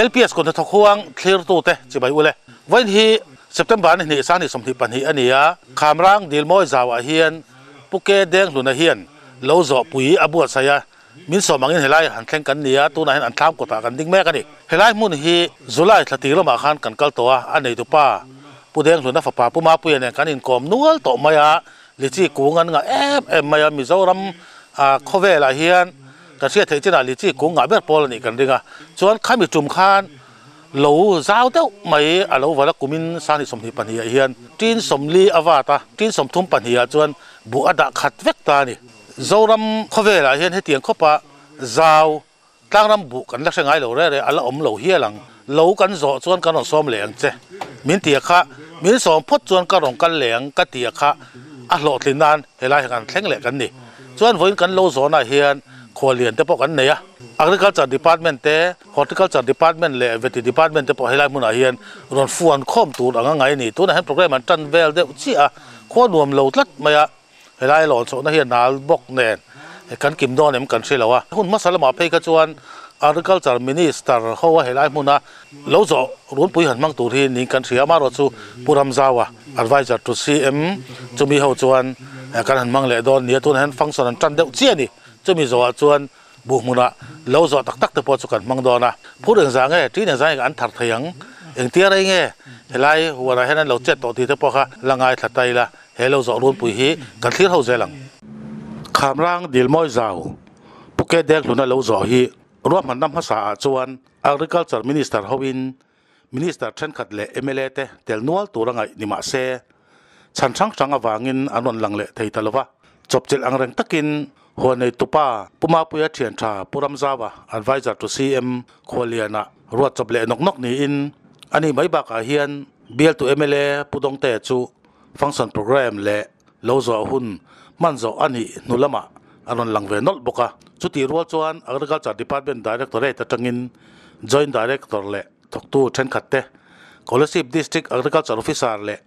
LPS kut hnathawk huang thlirtute chibai ule. Vawiin hi September ni hnih sang ni 22 a ni a, Khamrang Dilmawi zauah hian Pu Ke Denghluna hian lo zawh pui a buatsaih a, min sawm angin helai han thleng kan ni a, tunah hian an thlam kawtah kan ding mek a ni. Helai hmun hi July thla tir lamah khan kan kal tawh a, a neitupa Pu Denghluna fapa Pu Mapuia nen kan inkawm nual tawh mai a, Lichi kung an ngah em em mai a, Mizoram khawvelah hian kan hriat theih chinah lichi kung ngah ber pawl a nih kan ring a, chuan khami tum khan lo zau deuh mai a lo vala kumin sangni 22 ah hian tin 40 a vat a, tin 32 ah chuan buh a dah khat vek ta a ni. Zoram khawvelah hian hetiang khawpa zau Tlangram buh kan la hre ngai lo rere, a la awm lo hial ang. Lo kan zawh chuan kan rawn sawm leh ang che. Min ti a kha, min sawm phawt chuan ka rawn kal leh ang ka ti a kha, a hlawhtlin nan helai hi kan thleng leh kan ni. Chuan vawiin kan lo zawnah hian khuallian te pawh kan nei a. Agriculture Department te, Horticulture Department leh Veti Department te pawh helai hmunah hian rawn fuan khawm tur ang a ngai a ni. Tunah hian programme an tan vel deuh chiah a, khua nuam lo tlat mai a. Helai lawn chhohna hi a nal bawk nen kan kim dawn em kan hre lo a. Hun hmasa lamah phei kha chuan Agriculture Minister ho a helai hmuna lo zawh runpui han hmang tur hi niin kan hria. Amaherawhchu Pu Ramzaua, Adviser to CM, chumi ho chuan kan han hmang leh dawn nia. Tunah hian function an tan deuh chiah a ni. Chumi zawhah chuan buh hmunah lo zawh tak tak te pawh chu kan hmang dawn a. Phur engzah nge, ṭin engzah nge an thar thei ang? Engtia rei nge helai huanah hian an lo chet tawh tih te pawh kha la ngaithla ta ila. He lo zawh runpui hi kan thlir ho zel ang. Khamrang Dilmawi Zau Pu Ke Denghluna lo zawh hi ruahmanna hmasa ah chuan Agriculture Minister hoin Minister thenkhat leh mla te tel nual tur a ngaih ni mah se chhan hrang hrang avangin an rawn lang leh thei ta lova. Chawpchilh ang reng takin huanei tupa Pu Mapuia thian tha Pu Ramzaua Adviser to CM Khualiana ruat chawp leh nawk nawk niin ani mai bakah hian bialtu mla Pu Dawngtea chu Function programme leh lo zawh hun hman zawh a nih hnu lamah a rawn lang ve nawlh bawk a. Chutih rual chuan Agriculture Department Directorate atangin Joint Director leh thawktu thenkhat te, Kolasib District Agriculture Officer leh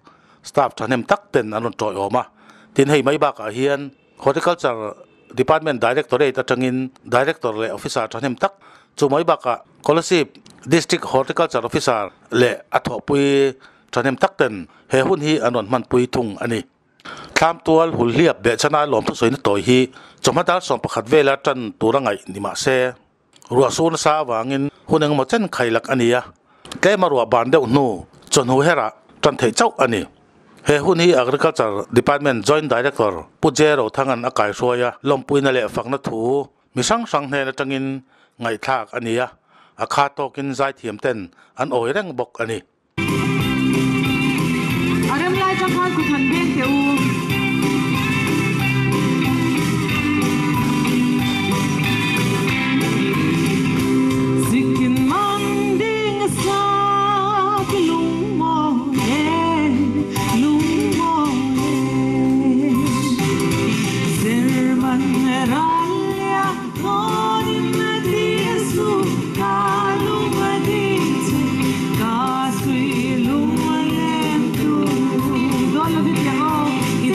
staff thahnem tak ten an rawn tawiawm a. Tin, hei mai bakah hian Horticulture Department Directorate atangin Director leh Officer thahnem tak, chu mai bakah Kolasib District Horticulture Officer leh a thawhpui Thahnem tak ten he hun hi an rawn hmanpui thung a ni. Thlam tual hul hliap beh chana lawm thusawina tawi hi chawhma dar 11 vela tan tur a ngaih ni mah se, ruah sur nasa avangin hun engemaw chen khai lak a ni a, tlema ruah ban deuh hnu chawhnu herah tan theih chauh a ni. He hun hi Agriculture Department Joint Director Pu J Rothangan a kaihruai a, lawmpuina leh fakna thu mi hrang hrang hnen atangin ngaihthlak a ni a, a kha tawkin zaithiam ten an awi reng bawk a ni. A rem lai chang khan kut han veng teh u. Zikin man ding a sa ki lungmawi e, lungmawi e. Zirman ralia Tawnin a ti a su, ka lung a di che, ka sui lung a leng tu. Dawn lovin piang aw, i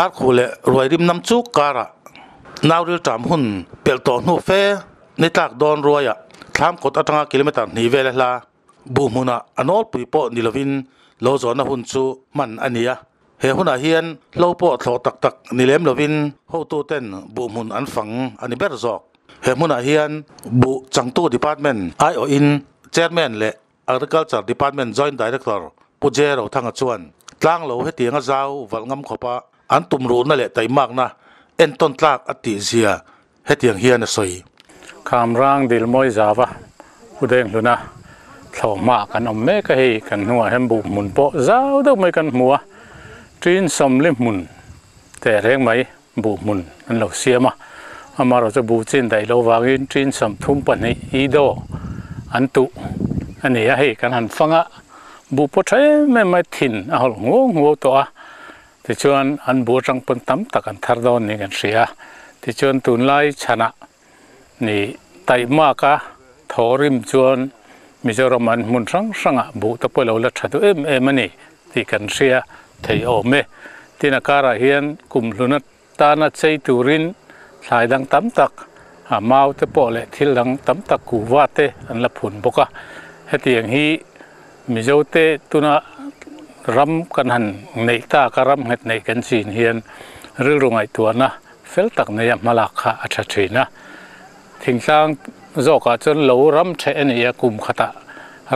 Ar khuh leh ruai rim nam chuk karah nau rilṭam hun pelh tawh hnu fe ni tlak dawn ruaiah thlam kawt atanga kilometer hnih vel a hla. Buh hmunah a nawlpui pawh ni lovin lo zawhna hun chu hman a ni a. He hunah hian hlo pawh thlawh tak tak ni lem lovin hotuten buh hmun an fang a ni ber zawk. He hmunah hian buh changtu department aiawhin chairman leh Agriculture Department Joint Director Pu J Rothanga chuan tlang lo hetianga zau valh ngam khawpa an tumruhna leh taimakna entawn tlak a tih zia hetiang hian a sawi. Khamrang Dilmawi Zava Pu Denghluna thlawhhma kan awm mek a hei kan hnungah hian buh hmun pawh zau deuh mai kan hmu a, tin sawmli hmun teh reng mai buh hmun an lo siam a, amaherawhchu buh chin daih lo vangin tin 32 ido an tuh a ni a, hei kan han fang a, buh pawh tha em em mai thin a hawlh nguau nguau tawh a, tichuan an buh atang pawn tam tak an thar dawn niin kan hria a, tichuan tunlai chhanah ni taihmak a thaw rim chuan Mizoram an hmun hrang hrangah buh te pawh lo la tha duh em em a ni tih kan hria thei awm e. Tin a karah hian kum hlun atana chei turin thlai dang tam tak a mau te pawh leh thil dang tam tak kuhva te an la phun bawk a. Hetiang hi Mizote tuna ram kan han neih tak a ram nghet neih kan chin hian rilru ngaihtuahna fel tak neia hmalak kha a tha thin a. Thingtlang zawkah chuan lo ram theh a ni a, kum khatah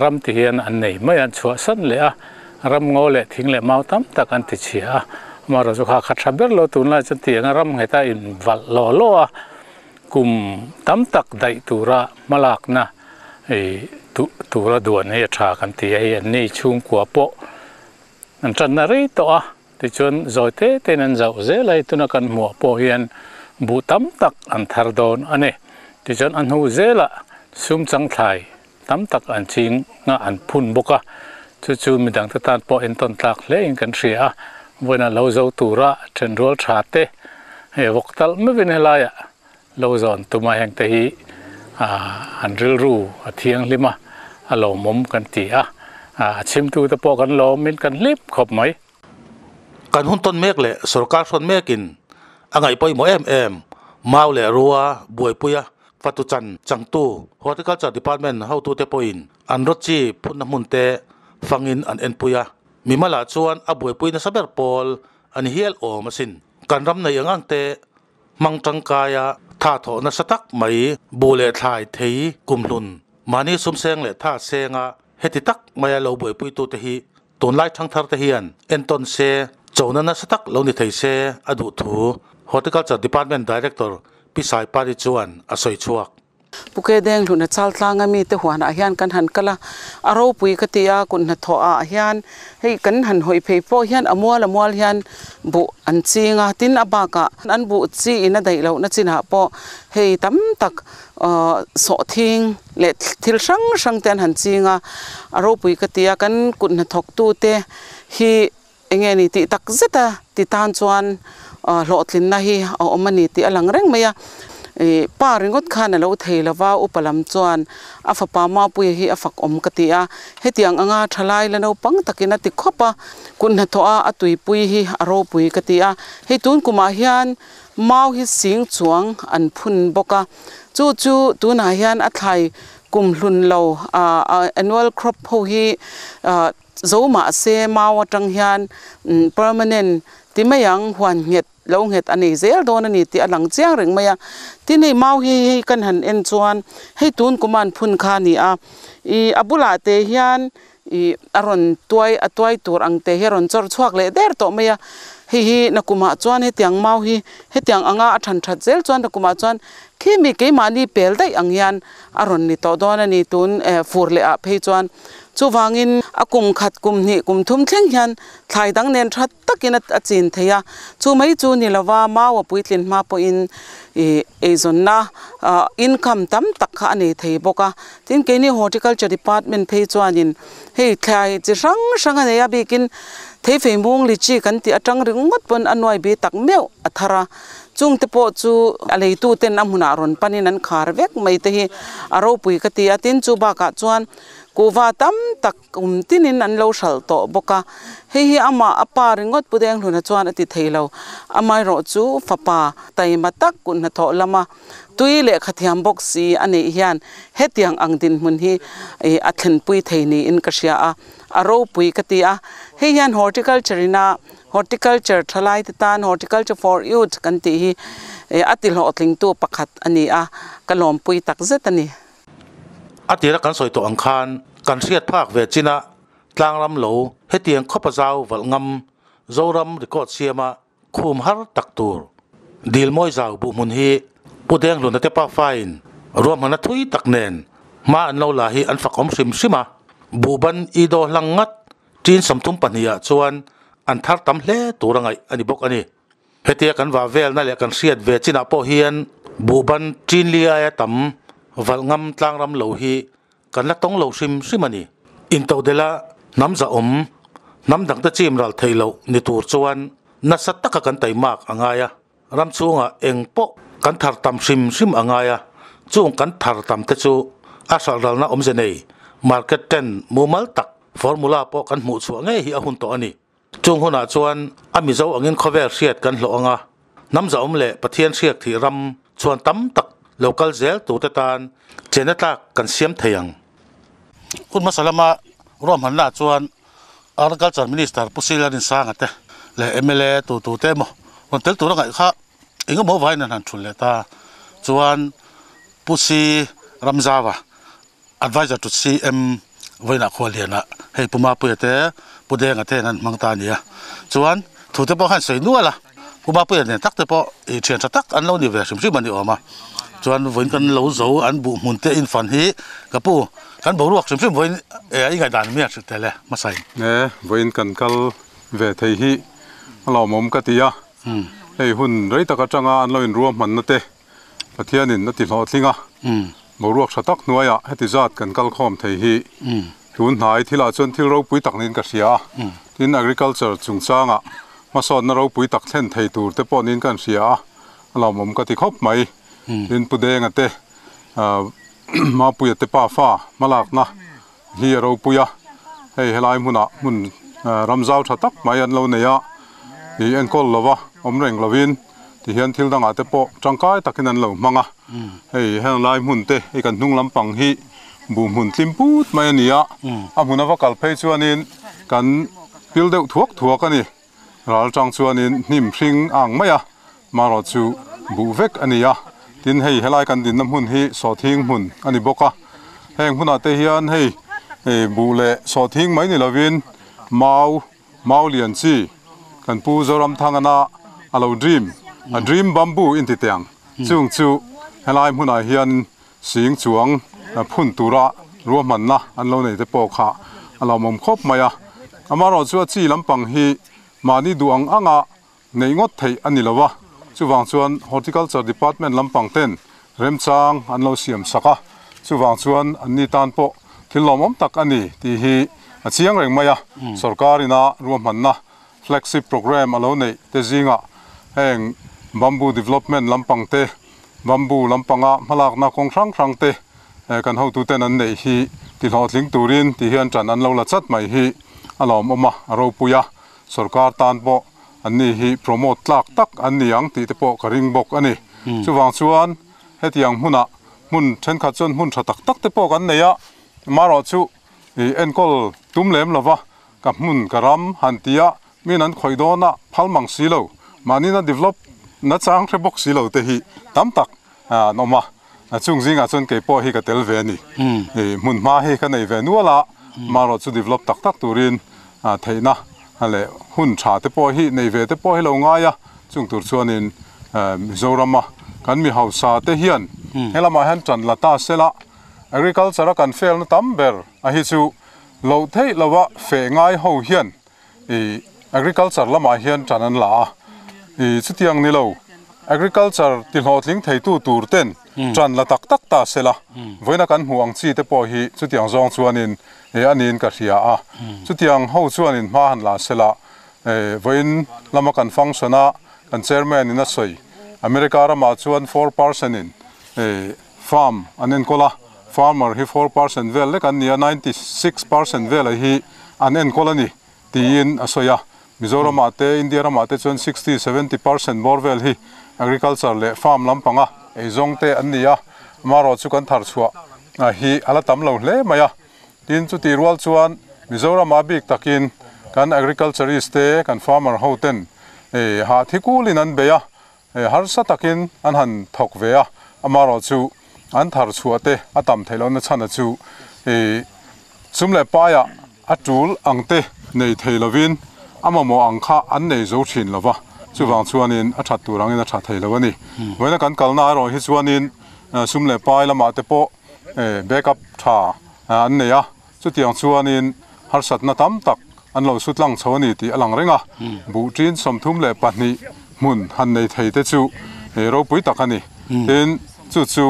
ram ti hian an nei mai a, an chhuahsan leh a, ram ngaw leh thing leh mau tam tak an ti chhia a. Amaherawhchu kha kha tha ber lo tunlai chuan tiang a ram ngheta invalh law law a, kum tam tak daih tura hmalakna tura duan hi a tha kan ti a, hei an ni chhungkua pawh an tanna rei tawh a. Tichuan zawi te tein an zauh zel a, hei tuna kan hmuh pawh hian buh tam tak an thar dawn a ni. Tichuan a hnu zelah sum changthlai tam tak an ching a, an phun bawk a, chu chu midangte tan pawh entawn tlak hle in kan hria a, vawiinah lo zo tura thenrual tha te hei vawk talh meuhin helaiah lo zawn tum a, hengte hi an rilru a thianghlim a, a lawmawm kan ti a, a chhimtute pawh kan lawmin kan hlip khawp mai. Kan hun tawn mek leh sorkar hrawn mekin a ngaih pawimawh em em mau leh rua buaipuia fatu chan changtu Horticulture Department hotute pawhin an rawt chi phunna hmunte fangin an enpui a, mimalah chuan a buaipui nasa ber pawl a ni hial awm asin. Kan ram nei ang ang te hmang tangkaia tha thawh nasa tak mai buh leh thlai thei kumhlun mahni sumseng leh tha senga heti tak maia lo buaipuitute hi Tunlai thangthar te hian entawn se, chona nasa tak lo ni thei se a duh thu Horticulture Department Director Pi Sai Pari chuan a sawi chhuak. Pu Ke Deng hluna chal tlanga mite huanah hian kan han kal a, a ropui ka ti a, kut hnathawh ah hian hei kan han hawi phei pawh hian a mual a mual hian buh an ching a, tin a bakah an buh chi in a daih lohna chinah pawh hei tam tak Sawhthing leh thil hrang hrang te an han ching a, a ropui ka ti a, kan kut hnathawktute hi eng nge ni tih tak zet a ti tan chuan hlawhtlinna hi a awm a ni tih a lang reng mai a. Ih pa ringawt khan a lo thei lo va, upa lam chuan a fapa Mapuia hi a fak awm ka ti a, hetiang anga thalai la naupang takin a ti khawp a, kut hnathawh a a tuipui hi a ropui ka ti a, hei tun kumah hian Mau hi sing chuang an phun bawk a, chu chu tunah hian a thlai kum hlun lo annual crop ho hi zo mah se mau atang hian permanent ti mai ang huan nghet lo nghet a nei zel dawn a ni tih a lang chiang reng mai a. Tin hei mau hi hei kan han en chuan hei tun kuma an phun kha a ni a, ih a bulah te hian Ih a rawn tuai a tuai tur ang te hi a rawn chawr chhuak leh der tawh mai a, hei hi nakumah chuan hetiang mau hi hetiang anga a than that zel chuan nakumah chuan khi mi keimahni pel daih ang hian a rawn ni tawh dawn a ni tun eh fur leh ah phei chuan chuvangin a kum khat kum hnih kum thum thleng hian thlai dang nen that takin a chin thei a, chu mai chu ni lova mau a puitlin hma pawhin ih eizawnna income tam tak kha a nei thei bawk a. Tin, keini Horticulture Department phei chuanin hei thlai chi hrang hrang a nei a, bikin theifei mung lichi kan tih atang ringawt pawn a nuai bi tak meuh a thar a, chungte pawh chu a leituten a hmunah rawn panin an khar vek mai te hi a ropui ka ti a. Tin, chu bakah chuan Kuhva tam tak kum tinin an lo hralh tawh bawk a, hei hi amah a pa ringawt Pu Denghluna chuan a ti thei lo. Amaherawh chu fapa taima tak kut hnathawh lama tui lehkha thiam bawk si a neih hian hetiang ang dinhmun hi a thlenpui thei niin ka hria a, a ropui ka ti a. Hei hian horticulture ina horticulture thalaite tan horticulture for youth kan tih hi a ti hlawhtlingtu pakhat a ni a, ka lawmpui takzet a ni. A tira kan sawi tawh ang khan kan hriat phak ve chin a, tlangram lo hetiang khawpa zau valh ngam Zoram record siama khum har tak tur dil mawi zau buh hmun hi Pu Denghluna te pafain ruahmanna thui tak nen hma an lo la hi an fak awm hrim hrim a, buhban i daw hlang ngat tin 32 ah chuan an thar tam hle tur a ngaih a ni bawk a ni. Hetia kan vah velna leh kan hriat ve chinah pawh hian buhban ṭinli aia tam valh ngam tlangram lo hi kan la tawng lo hrim hrim a ni. Intodelh-a hnam zahawm, hnam dangte chim ral theih loh ni tur chuan nasa taka kan taimak a ngai a, ram chhungah eng pawh kan thar tam hrim hrim a ngai a, chung kan thar tam te chu a hralh ralna awmze nei market trend mumal tak formula pawh kan hmuh chhuah ngei hi a hun tawh a ni. Chung hunah chuan a Mizo angin khawvel hriat kan hlawh ang a, hnam zahawm leh Pathian hriak thih ram chuan tam tak lo kal zel turte tan chenna tlak kan siam thei ang. Hun hmasa lama ruahmanna chuan Agriculture Minister Pu Sila Rinsanga te leh mla tu tu te emaw rawn tel tur a ngaih kha eng emaw vain an han thul leh ta. Chuan Pu Si Ramzava Adviser to CM vawiinah khua lianah hei Pu Mapuia te Pu Denga te an hmang ta a ni a. Chuan thu te pawh khan sawi nual a, Pu Mapuia nen tak te pawh ih thian tha tak an lo ni ve hrim hrim a ni awm a. Chuan vawiin kan lo zo an buh hmun te infan hi ka pu kan boruak hrim hrim vawiin e i ngaihdan mi a hrilh tel e hmasain. E vawiin kan kal ve thei hi a lawmawm ka ti a, hei hun rei tak atanga an lo inruahmanna te Pathianin a ti hlawhtling a, boruak tha tak hnuaiah heti zat kan kal khawm thei hi tun hnai thilah chuan thil ropui tak niin ka hria a, tin agriculture chungchangah hmasawnna ropui tak thlen thei tur te pawh niin kan hria a, a lawmawm ka ti khawp mai. Tin Pu Denga te Mapuia te pafa hmalakna hi a ropui a, hei helai hmunah hmun ramzau tha tak mai an lo nei a, ih enkawl lova awm reng lovin tihian thil dangah te pawh tangkai takin an lo hmang a, hei heng lai hmun te hei kan hnung lampang hi buh hmun tlim put mai a ni a, a hmun ava kal phei chuanin kan pil deuh thuak thuak a ni. Ral tang chuanin hnim hring a ang mai a, marawh chu buh vek a ni a. Tin, hei helai kan dinna hmun hi sawhthing hmun a ni bawk a. Heng hmunah te hian hei buh leh sawhthing mai ni lovin mau, mau lian chi kan Pu Zoramthangana a lo dream, a dream bamboo inti teh ang. Chung chu helai hmunah hian sing chuang phun tura ruahmanna an lo nei te pawh kha a lawmawm khawp mai a. Amaherawh chu a chi lampang hi mahni duh ang anga neih ngawt theih a ni lo a, chuvang chuan Horticulture Department lampang ten remchang an lo siam sak a, chuvang chuan anni tan pawh thil lawmawm tak a ni tih hi a chiang reng mai a. Sorkar ina ruahmanna flagship programme a lo neih te zingah heng bamboo development lampang te, Bamboo lampanga hmalakna kawng hrang hrang te kan hotuten an neih hi tihlawhtling turin ti hian ṭan an lo la chat mai hi a lawmawm a, a ropui a, sorkar tan pawh anni hi promote tlak tak an ni ang tih te pawh ka ring bawk a ni. Chuvang chuan hetiang hmunah hmun thenkhat chuan hmun tha tak tak te pawh kan nei a, marawh chu i enkawl tum lem lova ka hmun ka ram han ti a, Min an khawih dawn a, phal mang si lo, mahni na develop na chang hre bawk si lo te hi tam tak an awm a, chung zingah chuan kei pawh hi ka tel ve a ni. Hmun hma hi ka nei ve nual a, marawh chu develop tak tak turin theihna leh hun tha te pawh hi nei ve te pawh hi lo ngai a, chung tur chuanin Mizorama kan mi hausa te hian helamah hian tan la ta sela, agriculture a kan fail na tam ber a hi chu loh theih lova feh ngai ho hian I agriculture lamah hian tan an la a, i chutiang ni lo agriculture ti hlawhtling theitu tur ten tan la tak tak ta se la, vawiina kan hmuh ang chi te pawh hi chutiang zawng chuanin e a niin ka hria a, chutiang ho chuanin hma han la se la, e vawiin lama kan function a kan chairman in a sawi America ramah chuan 4% in e farm an enkawl a. Farmer hi 4% vel lek an ni a, 96% vel a hi an enkawl a ni tiin a sawi a. Mizoramah te, India ramah te chuan 60, 70% bawr vel hi agriculture leh farm lampanga eizawng te an ni a, amaherawh chu kan thar chhuah hi a la tam lo hle mai a. Tin, chutih rual chuan Mizoramah bik takin kan agriculturist te, kan farmer ho ten hah thi kulin an bei a, harsa takin an han thawk ve a, amaherawh chu an thar chhuah te a tam theih lohna chhana chu sum leh paiah a tul ang te nei thei lovin a mamawh ang kha an nei zo thin lova, chuvang chuanin a that tur angin a tha thei lo a ni. Vawiina kan kalna erawh hi chuanin sum leh pai lamah te pawh backup tha an nei a, chutiang chuanin harsatna tam tak an lo su tlang chho a ni tih a lang reng a, buh ṭin 32 hmun han nei thei te chu ropui tak a ni. Tin, chu chu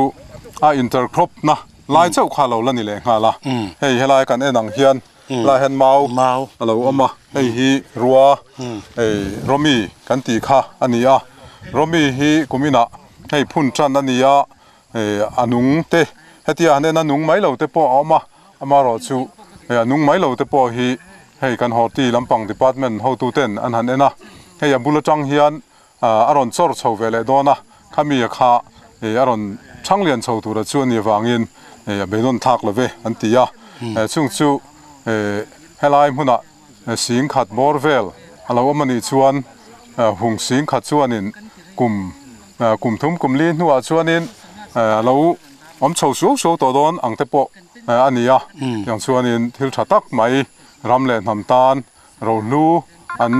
a intercrop na lai chauh kha lo la ni leh nghal a, hei helai kan en ang hian lai hian mau a lo awm a, hei hi rua hei Romi kan tih kha a ni a, Romi hi kum inah hei phun ṭan a ni a, a nung te hetia han en a nung mai lo te pawh a awm a, amaherawh chu hei a nung mai lo te pawh hi hei kan horti lampang department hotu ten an han en a, hei a bul atang hian a rawn chawr chho ve leh dawn a, khami a kha a rawn chhang lian chho tura chu a ni avangin a beidawn thlak lo ve an ti a, chung chu helai hmunah sing khat bawr vel a lo awm a nih chuan hung sing khat chuanin kum kum thum kum li hnuah chuanin a lo awm chho suau suau tawh dawn ang te pawh a ni a, tiang chuanin thil tha tak mai ram leh hnam tan rohlu an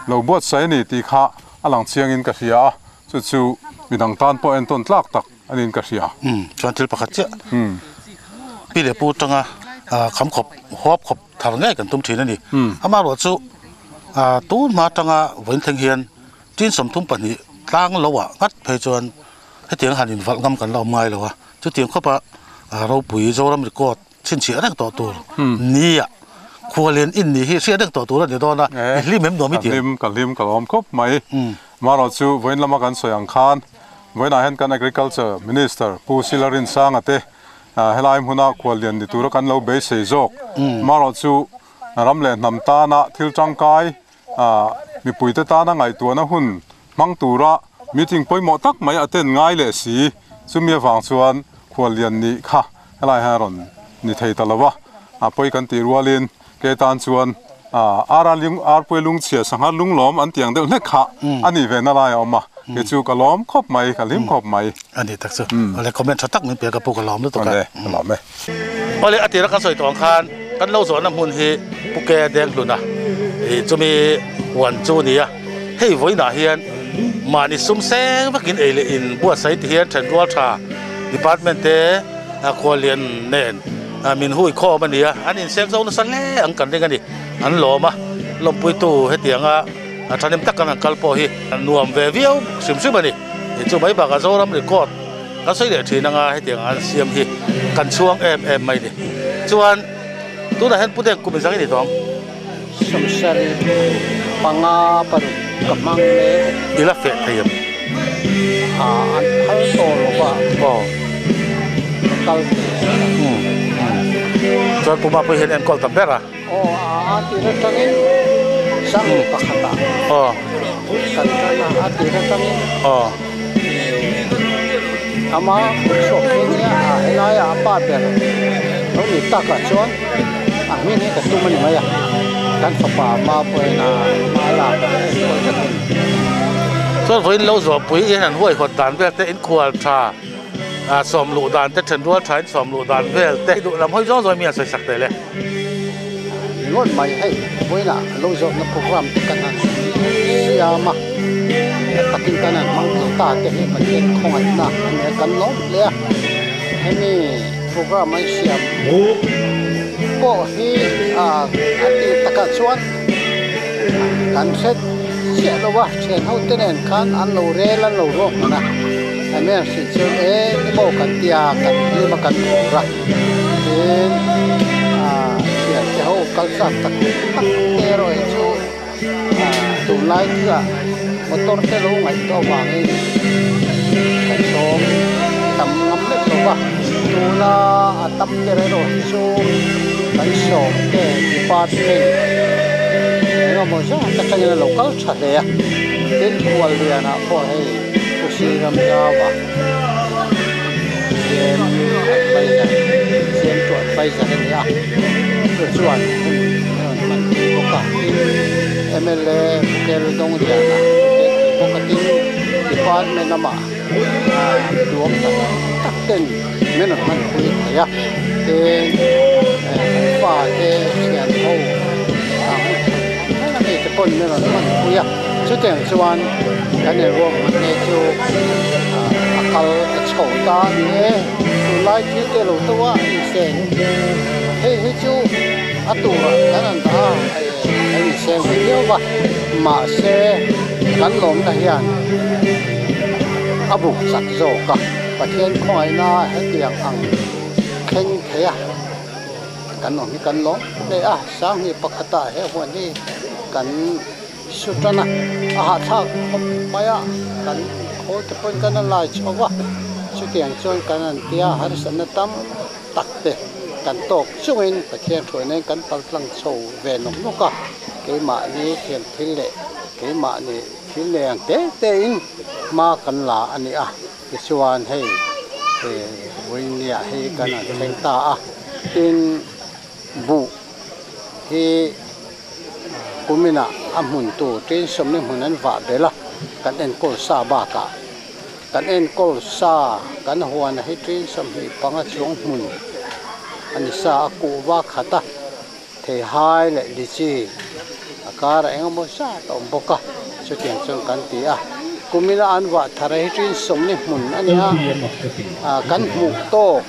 lo buatsaih a ni tih kha a lang chiangin ka hria a, chu chu midang tan pawh entawn tlak tak a niin ka hria. Chuan thil pakhat chiah pi leh pu tanga kham khawp huap khawp thar ngei kan tum thin a ni. Amaherawh chu tun hma tanga vawiin thleng hian tin 32 tlang lo ah ngat phei chuan hetiang han invalh ngam kan la awm ngai lo a, chutiang khawpa ropui Zoram record chhinchhiah reng tawh tur nia khualin in ni hi hriat reng tawh tur a ni dawn a, i hlim em nuam i ti em? Ka hlim, ka lawm khawp mai. Amaherawh chu vawiin lama kan sawi ang khan vawiinah hian kan Agriculture Minister Pu Silarin Sanga te helai hmuna khuallian ni tura kan lo beisei zawk. Amaherawh chu ram leh hnam tana thil tangkai mipuite tana ngaihtuahna hun hmang tura meeting pawimawh tak mai a ten ngai leh si. Chumi avang chuan khuallian nih kha helai hian rawn ni thei ta lo a, a pawi kan tih rualin ke tan chuan ara lung arpui lungchhia sangha lunglawm an tiang deuh hlek kha a nih ve na lai a awm a, kei chu ka lawm khawp mai, ka hlim khawp mai. A ni tak chu, awle comment tha tak min pe ka pu ka lawm lutuk a. Awle, ka lawm e. Awle a tira kan sawi tawh ang khan kan lo zawhna hmun hi Puke Denghluna ih chumi huan chu a ni a, hei vawiinah hian mahni sum seng vakin ei leh in buatsaih ti hian thenrual tha department te khuallian nen min hui khawm a ni a, an inseng zo nasa hle ang kan ring a ni, an lawm a, lawmpuitu hetianga thahnem tak kan han kal pawh hi nuam ve viau hrim hrim a ni, chu mai bakah Zoram record kan sawi leh thin anga hetiang an siam hi kan chhuang em em mai a ni. Chuan tunah hian Pu Deng kum inzang i ni tawng? 75 paruk ka hmang mek. I la feh thei em? An phal tawh lo va. Aw. Ka kal thei a. Chuan Pu Mapui hian enkawl ta ber a. Aw, a tir atangin sang pakhatah. Aw. Kan tan a, a tir atangin. Aw. Ama chhuak hi nia a helaiah a pa ber lo ni takah chuan a hming hi ka tum a ni mai a, kan fapa ma pawhin a hma lak a enkawl vek a ni. Chuan vawiin lo zawhpui in an huaihawt dan vel te, inkhual tha sawm luh dan te, thenrual tha in sawm luh dan vel te, duh lam hawi zawng zawng mi an sawi sak teh le. Ringawt mai hei vawiinah lo zawhna program te kan han siam a, takin kan han hmang thei ta te hi Pathian khawngaihna a nia kan lawm hle a, hemi program an siam pawh hi a tih takah chuan kan hre chiah lo a, thian ho te nen khan an lo rel an lo ruak hman a, enge an hrilh chuan e emaw kan tia kan hlim a kan phur a. Tin, thian te ho kal chak tak tak te erawh hi chu tunlai thila motor te lo ngaih tawh avangin kan sawm tam ngam lek lo. va, tuna a tam ber erawh hi chu kan sawm te department engemaw zat atangin a lo kal tha hle a, tin Khuallianah pawh hei Pu Sriram Zauva CM adviser CM to adviser a ni a, chu chuan hun a rawn hman pui bawk a, tin mla Pu Kel Dawngliana te thei bawk a, tin department lamah duam tak tak ten min rawn hman pui thei a, tin kan fa te thian ho a hmu thei reng a mi te pawn min rawn hman pui a, chutiang chuan kan inruahman te chu a kal a chho ta a ni e, tunlai thil te lo to a insen hei hi chu a turah kan han dah a kan insen ve viau va mahse kan lawmna hian a buk chak zawk a, Pathian khawngaihna hetiang ang thleng thei a kan awm hi kan lawm hle a, Sanghnih pakhatah he huan hi kan su tan a, a hahthlak khawp mai a, kan khawl te pawhin kan a lai chho va, chutiang chuan kan han tia harsatna tam tak te kan tawk chungin Pathian hruaina in kan paltlang chho ve nawk nawk a, keimahni thiam thil leh keimahni thil nei ang te te in hma kan la a ni a, tichuan hei vawinia hi kan han thleng ta a, tin buh hi kuminah a hmun tur tin sawmni hmun an vah belh a, kan enkawl sa bakah Kan enkawl sa kan huan hi ṭin 25 chuang hmun a ni sa a, kuhva khat a, theihai leh lichi a kar eng emaw zat a awm bawk a, chutiang chuan kan ti a. Kumina an vah thar hi ṭin 40 hmun a ni a, kan hmuh tawk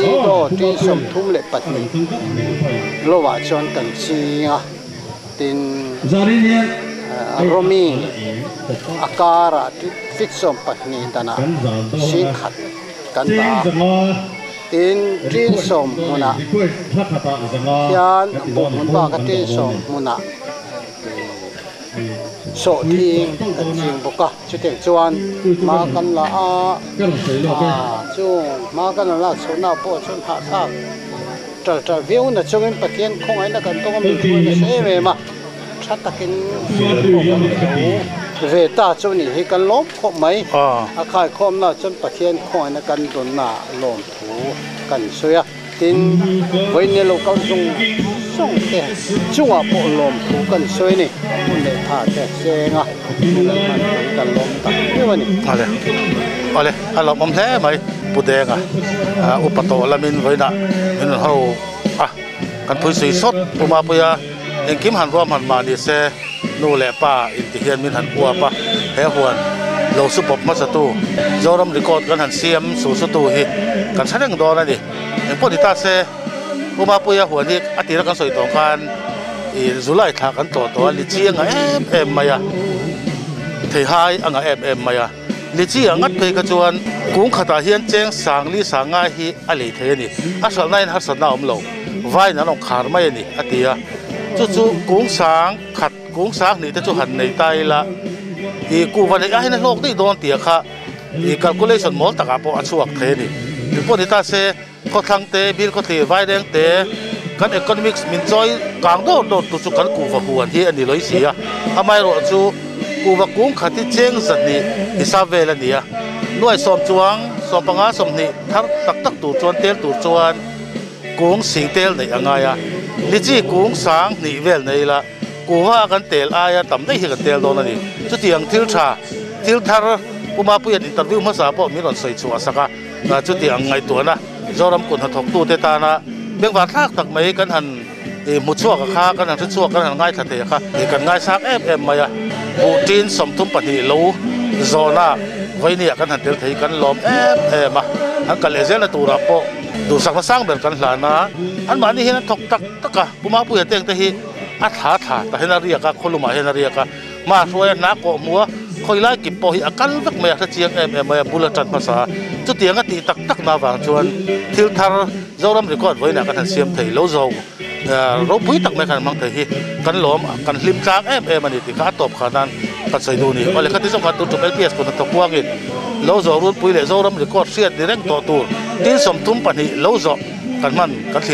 i daw ṭin 32 lovah chuan kan ching a. Tin, Romi a karah fit 12 danah 10,000 kan dah a. Tin, ṭin sawm hmunah hian buh hmun baka ṭin sawm hmunah sawhthing kan ching bawk a. Chutiang chuan hma kan la a, chung hma kan la lak chhohnaah pawh chuan hahthlak. Ṭal ṭal viau na chungin Pathian khawngaihna kan tawng a min hruai nasa em em a, ṭha takin pawh kan lo ve ta chu nih hi kan lawm khawp mai. A khaikhawmna chuan Pathian khawngaihna kan dawnna lawmthu kan sawi a, tin vawiin lo kal zawng zawng te chungah pawh lawmthu kan sawi a ni. Hun leh tha te seng a, hun an hman pawhin kan lawm tak viau a ni. Awle, awle, a lawmawm hle mai. Pu Denga upa tawh lamin vawiinah min rawn ho a, kan phui sui sawt Pu Mapuia engkim han ruahman mah ni se nu leh pa inti hian min han uap a, he huan lo su pawp hmasatu Zoram record kan han siam su sutu hi kan hre reng dawn a ni. Engpawh ni ta se Pu Mapuia huan hi a tira kan sawi tawh khan ih July thla kan tlawh tawh a, lichi a ngah em em mai a, theihai a ngah em em mai a. Lichi a ngat phei kha chuan kung khatah hian cheng sang li sang ngai hi a lei thei a ni. A hralhna hian harsatna a awm lo. Vaiin an awm khar mai a ni, a ti a. Chu chu kung sang khat, kung sang hnih te chu han nei ta ila, ih kuhva neih aiin a hlawk daih dawn tia kha ih calculation mawl takah pawh a chhuak thei a ni. Engpawh ni ta se, khawthlang te, bil khawthlir, vaireng te, kan economics min chawi kang dawr dawr tu chu kan kuhva huan hi a ni lawih si a. Amaherawh chu kuhva kung khat hi cheng zahnih hisap vel a ni a. Nuai sawm chuang, 15 20 thar tak tak tur chuan tel tur chuan kung sing tel neih a ngai a. Lichi kung sang hnih vel nei ila kuhva kan tel aia tam daih hi kan tel dawn a ni. Chutiang thil tha, thil thar Pu Mapuia'n interview hmasa pawh min rawn sawi chhuah sak a. Chuti ang ngaihtuahna Zoram kut hnathawktute tana bengvar thlak tak mai kan han hmu chhuak a kha, kan han hre chhuak, kan han ngaithla thei a kha kan ngaisang em em mai a. Buh ṭin 32 lo zawhna vawinia kan han tel thei hi kan lawm em em a. An kal leh zelna turah pawh duhsakna sang ber kan hlan a, anmahni hian an thawk tak tak a. Pu Mapuia teng te hi a thla thla tah hian a riak a, khawlumah hian a riak a. Hma hruaia hna kawh hmu a, khawi lai kip pawh hi a kal vek mai a, hre chiang em em mai a, bul a tan hmasa a. Chutiang a tih tak tak na vang chuan thil thar Zoram record vawiinah kan han siam thei lo zo ropui tak mai kan hmang thei hi kan lawm, kan hlim tlang em em a ni tih kha a tawp kha nan kan sawi duh a ni. Awle khati zawng khan tun tum LPS kut hnathawk huangin lo zawh runpui leh Zoram record hriat ni reng tawh tur tin 32 lo zawh kan hman kan thlir.